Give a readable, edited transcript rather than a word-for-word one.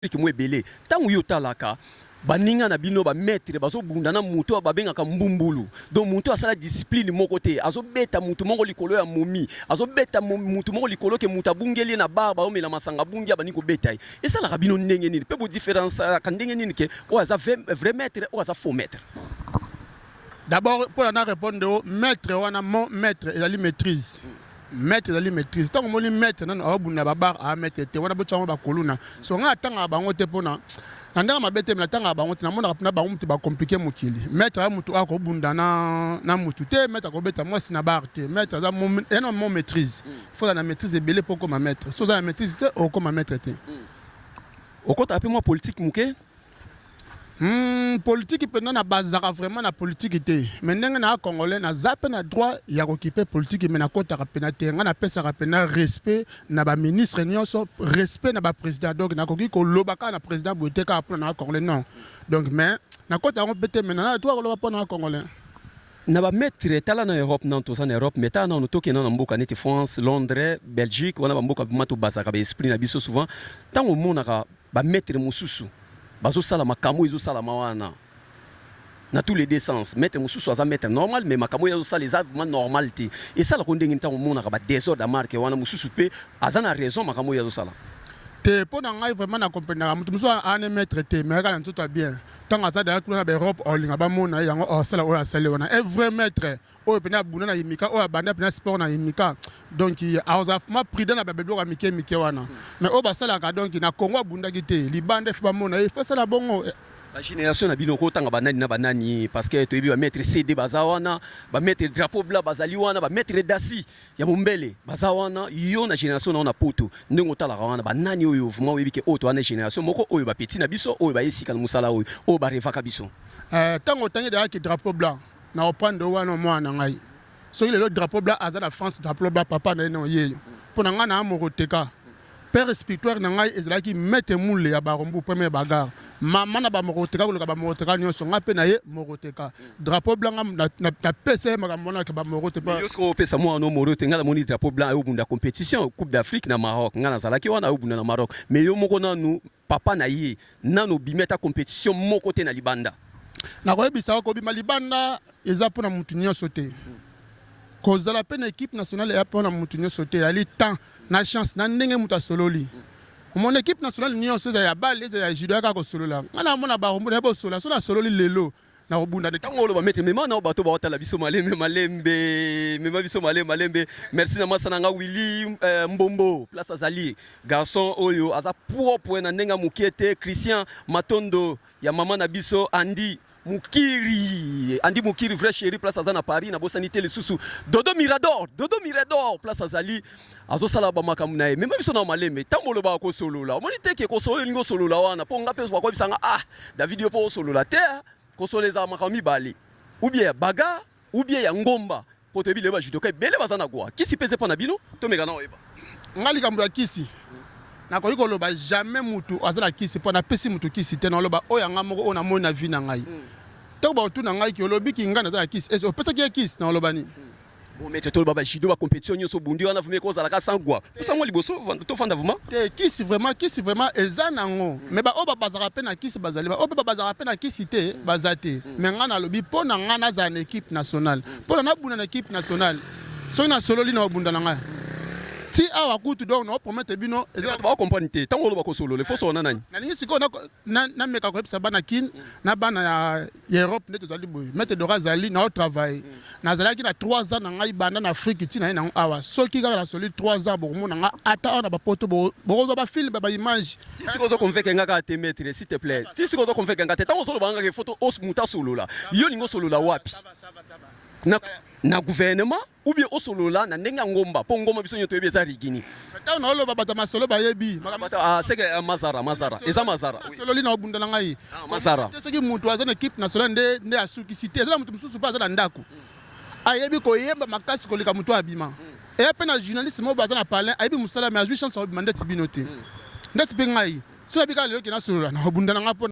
Mwa ebele. Ntango yo otalaka baninga na bino, bamaître bazobunda na motu oyo babengaka mbumbulu, donc motu asala discipline moko te, azobeta motu moko likolo ya momi, azobeta motu moko likolo ke motu abungeli ye na bar, baomela masanga, abungi, abandi kobeta ye, esalaka bino ndenge nini? Mpe bodifférenciaka ndenge nini ke oyo aza vrai maître, oyo aza faux maître? D'abord, mpo na répondre o maître wana, mon maître ezali maîtrise. Maître ezali maîtrise. Ntango omoni maître nano aobunda babar, aa maître te wana, botia yango bakoluna. So ngai atangaka bango te mpona na ndenge mabe te, me natangaka bango te. Namonaka mpena bango mutu bacompliquer mokili. Maître aza mutu akobunda na mutu te, maître akobeta mwasi na bar te. Maître aza ena mo maîtrise. Faut na maîtrise ebele mpo okoma maître. So oza na maîtrise te, okoma maître te. Okɔtaka mpe mwa politike moke? Politike mpenza, na bazaka vraiment na politike te, mais ndenge na Congolais, naza mpe na droit ya kokipe politike, mais nakɔtaka mpena te. Ngai napesaka mpena respect na baministre nyonso, respect na baprésident. Donc nakoki koloba kaka na président boye te kaka mpona na Congolais, non. Donc mais nakɔta yango mpe te, mais naza na droit koloba mpona na Congolais. Na bamaître, tala na Europe nano, toza na Europe, mais tala nano, tokenda na mboka neti France, Londres, Belgique wana, bamboka ma tobazaka baesprit na biso. Souvent ntango omonaka bamaître mosusu bazosala makambo ezosalama wana na tous les deux sens, maître mosusu aza maître normal, mais makambo oyo azosala eza vraiment normal te. Esalaka ndenge ntango omonaka badésordre ya marke wana, mosusu mpe aza na raison makambo oyo azosala? Te, mpo na ngai vraiment nakomprendaka moto mosusu ane maître te, mais kaka na nzoto ya bien. Ntango aza daya kuna na baEurope, olinga bamona ye yango, osala oyo asali wana. Un vrai maître oyo mpena abunda na yimika, oyo abanda mpena sport na yimika, donc azala vraiment prudent na babiloko ya mike mike wana. Mais oyo basalaka, donc na Congo abundaki te, libanda efo bamona ye, ifo asala bongo. Bagénération na bino, okotanga banani na banani? Parce que toyebi bamaître CD baza wana, bamaître drapeau blanc bazali wana, bamaître dasi ya mombele baza wana. Yo na génération na yo na Poto, ndenge otalaka wana, banani oyo vraiment oyebi ke oyo to wana génération moko, oyo bapeti na biso, oyo bayesika na mosala oyo, oyo barevaka biso? Ntango otangi ezalaki drapeau blanc, na oprendre wana mwana na ngai. Soki lelo drapeau blanc aza na France, drapeau blanc papa na ye na oyeyo. Mpo na ngai na mokoteka, père spirituel na ngai ezalaki maître Mule ya Barumbu, première bagarre, mama na bamokoteka koluka bamokoteka nyonso. Ngai mpe na ye mokoteka drapeau blanc, napesa ye makambo wana ke bamoko te. Yo soki opesa mwana no moro te, ngai namoni drapeau blanc ayobunda compétition Coupe d'Afrique na Maroc, ngai nazalaki wana, ayobunda na Maroc, mais yo moko nanu papa na ye nanu obimi ata compétition moko te na libanda. Nakoyebisa yo, kobima libanda eza mpona mutu nyonso te. Kozala mpe na équipe nationale eya mpona mutu nyonso te. Ezali temps na chance na ndenge moto asololi. Omona équipe nationale nyonso, eza ya bale, eza ya judo, ya kaka kosolola. Ngai namona Barumbu, nayebi osola. So nasololi lelo, nakobunda. Ntango oloba maître, mema na bato baotala biso malembe malembe, mema biso malembe malembe. Merci na masa na nga Willi Mbombo, place azali, garçon oyo aza propre na ndenge ya mokie te. Christian Matondo ya mama na biso Andi Mukiri, Andi Mukiri, vrai chéri, place aza na Paris. Nabosani te lisusu Dodo Mirador, Dodo Mirador, place azali, azosala bamakambo na ye. Mema biso na malembe. Ntango olobaka kosolola, omoni te ke kosolola, olingi osolola wana mpo nga mpe bakoyebisanga: "Ah David, yo mpo osolola te." Kosolola ezala makambo mibale, ou bien ya bagarre ou bien ya ngomba, mpo toyebi lelo bajudoka ebele baza na gwa kisi mpe eze mpo na bino. Tomeka na oyeba. Nga likambo ya kisi, nakoki koloba jamais mutu aza na kisi, mpo napesi mutu kisi te. Naloba oyo yanga moko, oyo namoni na vie na ngai. Ntango baotuna ngai ki olobiki ngai naza na kisi, ese opesaki ye kisi, naloba nini? Bon, maître, toloba bajudo, bacompétition nyonso obundi wana, vumi kozalaka sans gwa posango liboso tofanda vuma. Te, kisi vraiment, kisi vraiment eza nango, mais baoyo babazaka mpe na kisi bazali, baoyo mpe babazaka mpe na kisi te baza te. Mais ngai nalobi, mpo na ngai nazala na équipe nationale, mpo na nabunda na équipe nationale, soki nasololi na obunda na ngai ti awa kutu. Donc naopromettre bino. Bato bakocomprendre te. Ntango oloba kosolola, ifo solola na nani? Nalingi sikoyo nameka koyebisa bana Kine na bana ya Europe nde tozali boye. Maître Dora azali na otravaille. Nazalaki na 3 ans na ngai banda na Afrique ntina ye nango awa. Soki kaka nasoli 3 ans, bokomona nga ata awa na bapoto, bokozwa bafilm, baimage. Ti sikoyo ozoconvaincre nga kaka te, maître, s'il te plaît. Ti sikoyo ozoconvaincre nga te. Ntango ozoloba nga ke faut moto asolola, yo olingi osolola wapi? Na gouvernement ou bien osolola na ndenge ya ngomba? Mpo ngomba, biso nyonso toyebi eza rigini. Ntango naoloba, bato ya masolo bayebi. Ah, seke mazara, mazara eza mazara. Nasololi na obunda na ngai. Ah, mazara. Soki moto aza na équipe nationale nde asukisi te. Eza na moto mosusu mpe aza na ndako, ayebi koyemba makasi koleka moto abima. Eya mpe na journaliste moko aza na palin, ayebi mosala, mais azwi chance akobima ndeti bino te, ndeti mpe ngai. So nayebi kaka lelo ke nasolola na obunda na ngai mpo.